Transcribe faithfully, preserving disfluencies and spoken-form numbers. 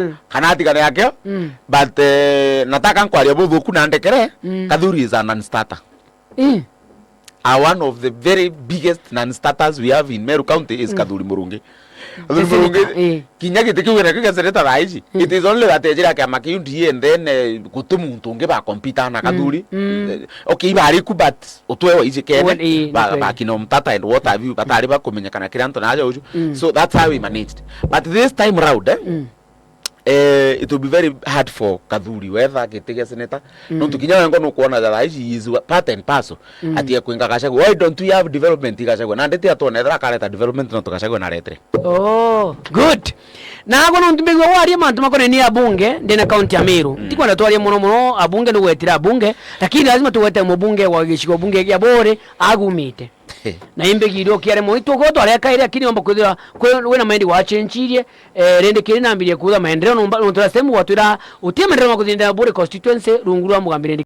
Mm. Kana atigane akio. Mm. But, eh, nataka nkwaria buthuku na ndekere, Mm. Kathuri is a non-starter. Eh. Are one of the very biggest non-starters we have in Meru County is Mm. Kathuri Murungi. Kathuri Murungi, eh. Kinya giti kiu gina kiu gia seneta thaa ici. Mm. It is only that ejira kiama kiu ndie and then, eh, guti muntu ungi ba compete na Mm. Kathuri. Mm. Eh, okay, ibari ku but utwe wa iji kene. Wen-, eh, ba, nitwe. Ba kina Omtata and what have you, batari bakumenyekana kiri antu na aja uju. Mm. So that's how we managed. But this time round, eh, Mm. eh, it will be very hard for Kathuri whether giti gia seneta. Mm. Nontu kinya wengo nukwona thaa ici he is part and parcel. Mm. Ati ekwinga Gachagua. Why don't we have development Gachagua? Na nditi atwona ethira akareta development nontu Gachagua naretire. Oh, good. Na agwe nontu mbigua waria mantu makonainie abunge ndina kaunti ya Meru. Mm. Tikwenda twarie muno muno abunge nugwetira abunge, lakini lazima tugwete mubunge wa gicigo bunge gia Bore agumite. Na imbigire ukiare mo itugo twarekaire, lakini omba kwithira kwi, wina mind gwachenjirie, eh, rindi kiri nambirie kuuga maendeleo nomba, nontu last time gwatwira utie maendeleo makuthindira Bore constituency rungu rwa mugambi rindi.